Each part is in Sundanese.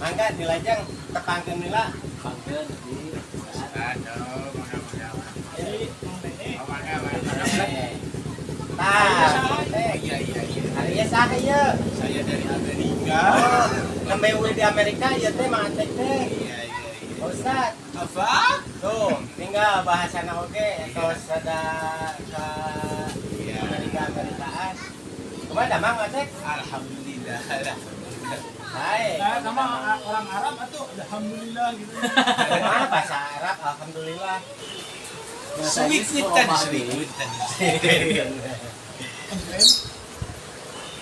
Mangga dilajeng tepangkeun heula. Pangkeun di Aduh, mangga mangga. Jadi Mang Dede. Oh, mangga mangga. Tah, teh. Iya. Ari ieu saha ieu? Saya dari Amerika. Oh, nembe uih di Amerika ieu teh Mang Atek teh. Iya. Pak Ustad. Apa? Tuh, tinggal bahasana oge tos ada ka Iya. Amerika Amerikaan. Kumaha damang Atek? Alhamdulillah. Alhamdulillah. Hai. Saya sama orang Arab atuh alhamdulillah gitu. Kumaha bahasa Arab? Alhamdulillah. Suwikutan, suwikutan.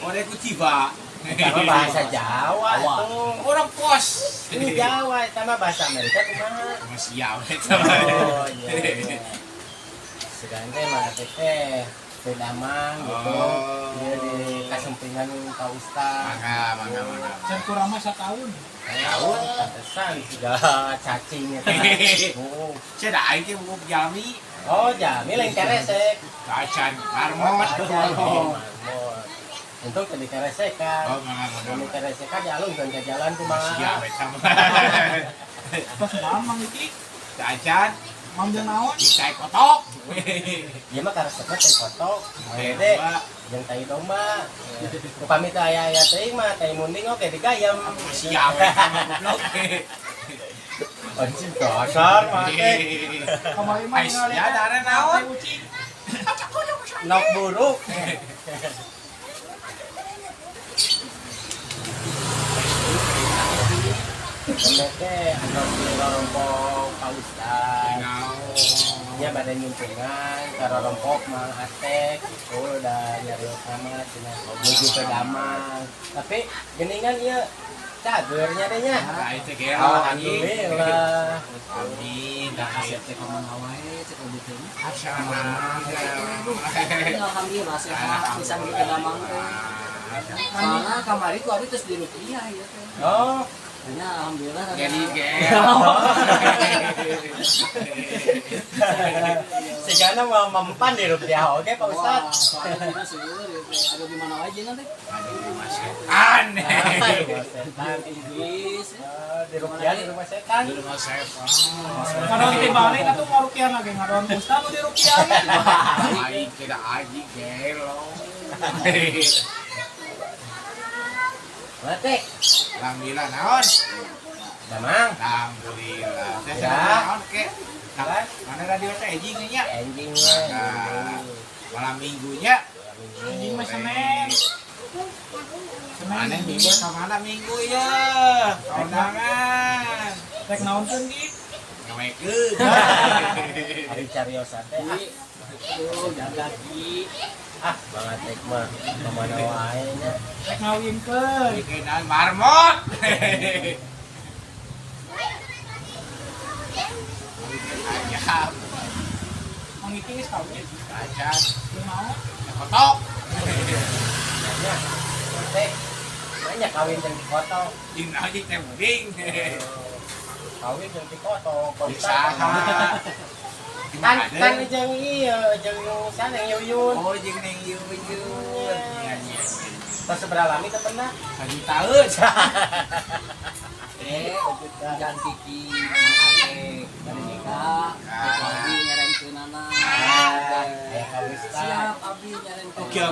Orang kutiba. Sama bahasa Jawa Jawa. tuh. Orang kos. Ini Jawa, sama bahasa Amerika kumaha? Masih ya, Oh iya. Sedangkan teh Mang Atek teh teu damang gitu. Oh. Dia di kasumpingan Pak Ustad. Mangga, mangga, mangga. Can kurang mah satahun. Tahun pantesan sudah cacing eta. Oh. Saya dah aing teh buku jalmi. Oh, jami lain keresek. Kacan marmot. Kacan, oh, marmot. Untung tadi keresekan. Oh, mangga, mangga. Ini keresekan dialungkeun ke jalan Masih ya, kumaha. sama. Pas naon Mang Iki? Kacan, Mang jeung naon? tai kotok. Ieu mah karesepna tai kotok. Tai Gede domba. Jeung tai domba. Upami teu aya-aya teuing mah tai munding oge digayem. Masih ya, sama goblok. Anjing dasar mah teh. Kamari mah Ais, ningali ya, darah naon? tai ucing. Nok buruk. Nembe teh atos di rorompok Pak Ustad. Nya bade nyumpingan ka rorompok Mang Atek gitu da nyarios sama cenah menuju ke damang. Tapi geuningan ieu cager nya teh nya. Aing teh gelo anjing. Alhamdulillah. Amin. Da kasep teh ka mana wae cek oge teh. Alhamdulillah. Alhamdulillah sehat bisa ke damang teh. Soalnya kamari ku abi terus di rupiah ieu teh. Oh, Nya alhamdulillah rada- Jadi gelo. Sigana mau mempan di rupiah oge Pak Ustad. Wah, soalnya dina seueur ieu teh. Ada di mana wae jeung teh? Aduh, rumah setan. Rumah setan. Inggris. Oh, di rupiah di rumah setan. Di rumah setan. Ngadon ti balik atuh ngarukian lagi ngadon ustad nu dirukian. Aing tidak aji gelo. Mate, Alhamdulillah naon? damang. Alhamdulillah. Saya Ya. naon ke? Nah, mana radio teh anjing nya? Anjing we. Nah, malam minggunya. Anjing mah Senin. Mana Senin. minggu ke mana minggu ya? Kondangan. Rek naon keun Ki? Ngewekeun. Ari cariosan teh ah, Tuh, jaga Ki. ah Bang Atek mah kemana wae nya. Rek ngawinkeun. Bikin marmot. Ayam, Mang Iki geus kawin. kacan, Jeung naon? kotok. Nya. Teh banyak kawin jeung dikotok. Jeung naon jeung teh muding. Kawin jeung dikotok. Bisa. Kan kan jeung ieu jeung sana yang Yuyun. Oh, jeung Neng Yuyun. Iya, iya. Tos seberapa lami teh pernah? Satu tahun. Eh, jangan Kiki, Mang Ate, bari nikah, cek abi nyarenkeunana. Aya ka Ustad. Siap abi nyarenkeun. Oke.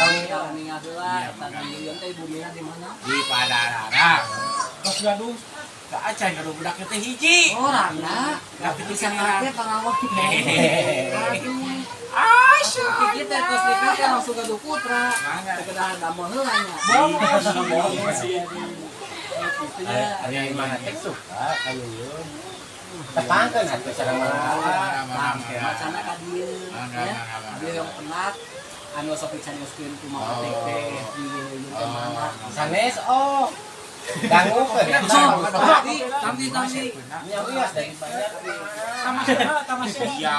Tong ningal heula eta Neng Yuyun teh bumina di mana? Di Padalarang. Tos gaduh. Tak acan gaduh budak teh hiji. Oh, randa. Tapi Bisa bisa ngake pangawak. Aduh. Asya. Kiki teh tos nikah teh langsung gaduh putra. Mangga. Teu kedah damel heula nya. Bohong sih. Gitu nya. Ari Mang Atek suka ka Yuyun. Tepangkeun atuh sareng Mang Atek. Macana ka dieu Mangga, nya. mangga, mangga. Dieu yang penat anu sok dicarioskeun ku Mang Atek teh di Yuyun teh mana. Sanes oh. Dangukeun eta Pak Ustad. Tampi, tampi, tampi. Nya wios dari banyak. Sama siapa? Sama siapa? Iya.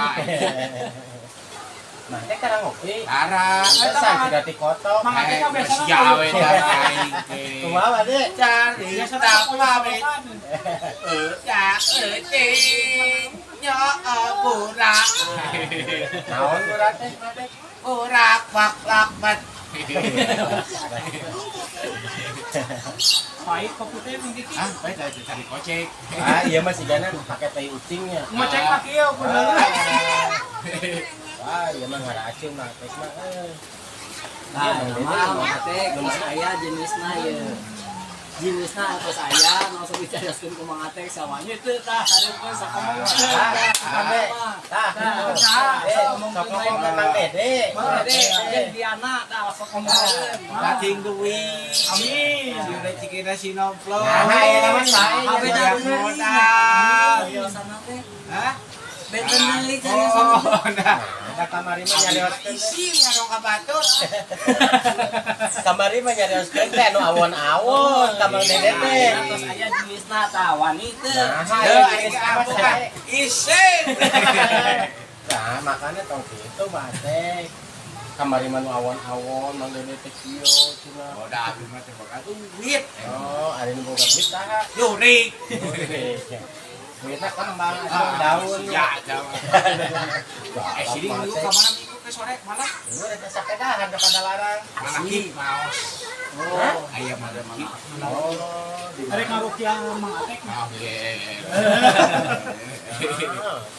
Mang Atek karang ngopi. Tara. Pantesan tidak dikotok. Mang Atek mah biasana Siawe aing teh. Kumaha deh? Cari Biasana tak koyo pamit. sorokan. Ya euting nyo burak. Naon burak teh, Mang Atek? Burak bak lak bat. Pahit kopi teh Mang Kiki. Ah, baik dah cari kocek. Ah, iya mah sigana pake tai ucingnya. Ngocek mah kieu kudu. Wah, iya mah ngaracun mah teh mah. Nah, nama Mang Atek geus aya jenisna ieu. Jenisna atos aya nu sok dicarioskeun ku Mang Atek samanya teu tah hareupeun sakomong. Tah, tah, sok ngomong Mang Dede. Mang Dede jeung Diana tah sok ngomongkeun. Lating duit. Amin. Sing rezekina si nomplok. Nah, ieu mah sae. Beda modal. Cariosana teh. Hah? Benten deui cariosana. Oh, nah. Da kamari mah nyarioskeun. Isin ngarong ka batur. Kamari mah nyarioskeun teh anu awon-awon ka Mang Dede teh. Atos aya jenisna tah wani teu. Nah, Heuh, jenis aing apa bukan sae? isin. Nah, makanya tong kitu mah teh. Kamari mah nu awon-awon Mang Dede teh kieu cenah. Oh, dah abdi mah teh boga duit. Oh, ari nu boga duit saha? Jurik. Duitna kembang atuh daun. Ya, jauh. Eh, sini minggu ka mana minggu ke sore mana? Lu rek sapedahan ka Padalarang. Mana ki maos. Oh, Aya mana ki? Oh, di Arek ngarukiah Mang Atek. Oh, ye.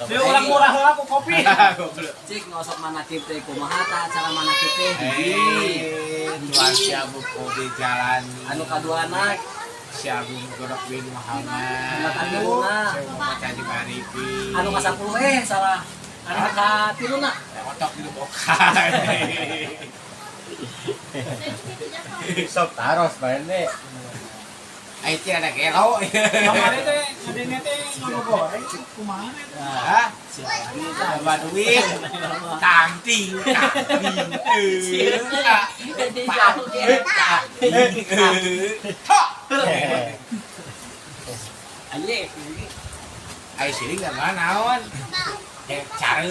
Dia orang murah heula ku kopi. Cik ngosok manakib teh kumaha tah cara manakib teh hiji. Eh, tuan siabu kopi jalan. Anu kaduana Siabu Godok bin Muhammad. Anu katiluna. Siabu maca di Baripi. Anu ka-10 salah. Anu katiluna. Otok di lebokan. Sok taros bae deh. Ai teh ada gelo. Kamari teh ngadenge teh ngono goreng kumaha teh. Hah? Tambah duit. Tangting, tangting. Tok. Aye. Ai siring da naon? Care.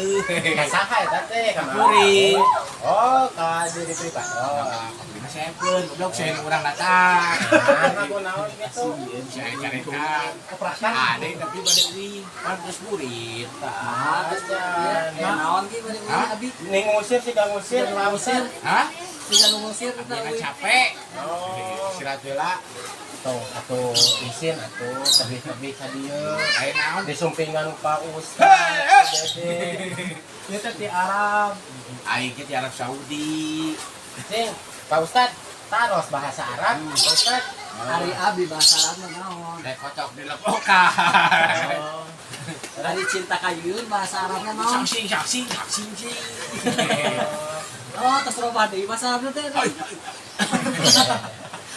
Ka saha eta teh ka Kuring. Oh, ka diri pribadi. Oh. Kopina sepen, goblok saya urang datang. Nah, aku naon gitu. Saya carekan. Keprakan. Ada tapi bade euy, pan geus murid. Nah, terus ya naon ki bade uih abi? Ning ngusir sih gak ngusir, Ngusir. Hah? Siga nu ngusir kita Abi euy. capek. Oh. Istirahat heula. Tuh, atuh isin atuh tebih-tebih ka dieu. Aya naon? Disumpingan Pak Ustaz. Dede. Ieu teh ti Arab. Aing ge di Arab Saudi. Cing, Pak Ustaz, taros bahasa Arab, Pak Ustaz. Ari abi bahasa Arab mah naon? Rek kotok di lepokan. Oh. Ari cinta kayun bahasa Arabna naon? Sangsing sangsing sangsing sing. Oh, tos robah deui bahasa Arabna teh.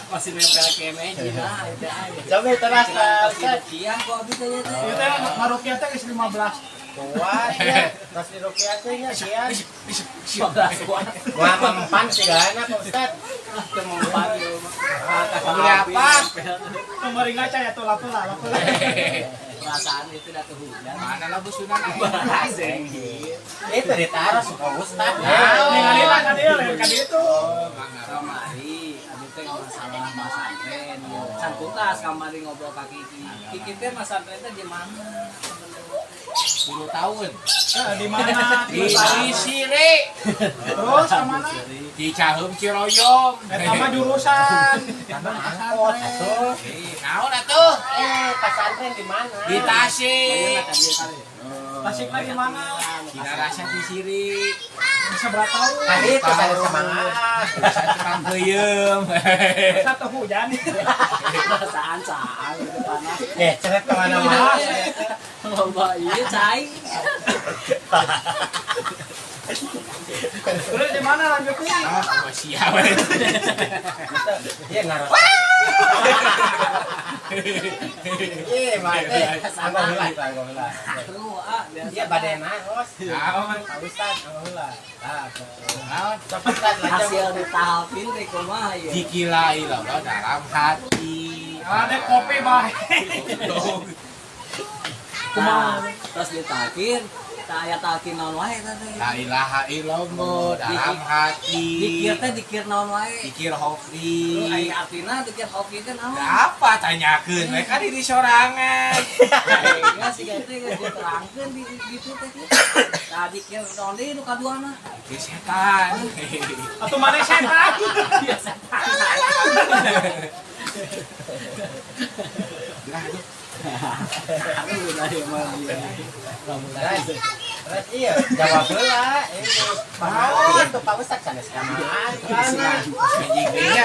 Masih nempel kene jina eta aya. Coba terus Pak Ustaz. Iya, ku abi teh teh. Ieu teh ngarukiah teh geus 15. Kuat ya. Terus dirukiah teh nya sian. 15 kuat. Moal mempan sigana Pak Ustaz. Teu mempan ieu mah. Beli apa? Kemarin ngaca ya tuh lapel lah, lapel. Perasaan itu dah teu hujan. Mana lah busuna Itu ditaros Pak Ustaz. Ningali lah ka dieu, lain ka dieu tuh. Kamari abi teh masalah masantren. Can tuntas kamari ngobrol ka Kiki. Kiki teh masantren teh di mana? 10 tahun. Di mana? Di Sisire, Terus ka mana? di Caheum Ciroyom. Eta mah jurusan. Angkot atuh. Naon atuh? Pesantren di mana? Di Tasik. Tasik lagi mana? Cina rasa Sisiri. Bisa berapa tahun? Tadi itu saya semangat. Urusan tukang peuyeum. Satu hujan. Perasaan cai itu panas. Ceret kemana-mana. Loba ieu cai. Terus di mana lanjutnya? Ah, siap. Iya ngaros. Iya, mate. Anggo heula, anggo heula. Terus ah biasa. Iya bade naros. Naon? Pak Ustaz, anggo heula. Tah, Naon? Sok Ustaz lanjut. Hasil ditahapin teh kumaha ieu? Dikila ilallah dalam hati. Ada kopi bae. Kumaha? Terus ditakin, tak aya takin naon wae eta teh. La ilaha illallah dalam hati. Dikir teh dikir naon wae. Dikir hoki. Aya artina dikir hoki teh naon? Apa tanyakeun we kan diri sorangan. Enggak sih teh geus diterangkeun di gitu teh. Tah dikir naon deui nu kaduana? Dikir setan. Atau mana setan? Iya setan. Aku udah emang dia. Terus iya, jawab heula. Ini Pak itu Pak Ustad sanes ka Mang Atek. Hiji-nya.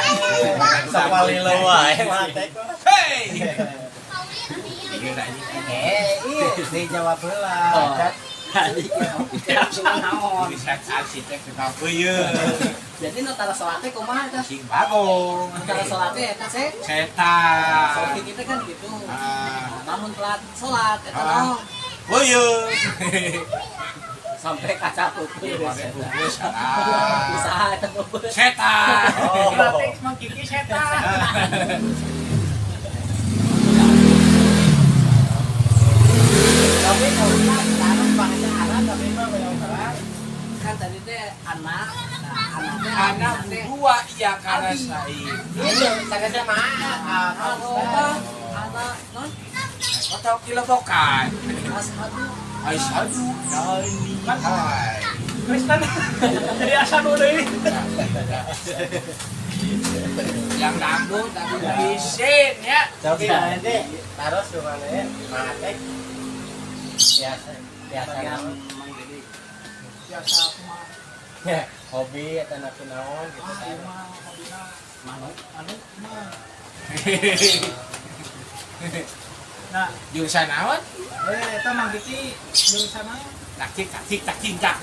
Sapalilo wae Mang Atek. Hey. Iya, anjing. Eh, iya, dijawab heula. Oh. Cat. Tadi naon. Bisa arsitek tukang peuyeun. Jadi nu tara salat teh kumaha tah? Cing bagong. Nu tara salat teh eta sih. Setan. Salat kita kan gitu. Ah. Namun telat salat eta Ah. naon? Peuyeun. Sampai kaca pupus. Sampai pupus. Ah. Usaha eta pupus. Setan. Oh. Berarti Mang Kiki setan. Tapi kalau sekarang bahasa Arab tapi mah belum terang. Kan tadi teh anak, nah, anak teh Anak teh dua iya karena Abi. saya. Itu sanesnya mah Pak Aroba, Ustad. anak non Atau kilobokan. asadu. Asyhadu an hai. Kristen jadi asal deui. Yang dangdut tapi bisin ya. Coba nanti taruh cuma ya, Mang Atek. Biasa, biasa Bagian naon. Mang Dede. Biasa kumaha. Ya, hobi atau napi naon gitu Ah, kan. ieu mah hobina Manuk. anu mah. Nah, Jurusan naon? eh eta Mang Kiki jurusan naon? Taktik taktik taktik tak.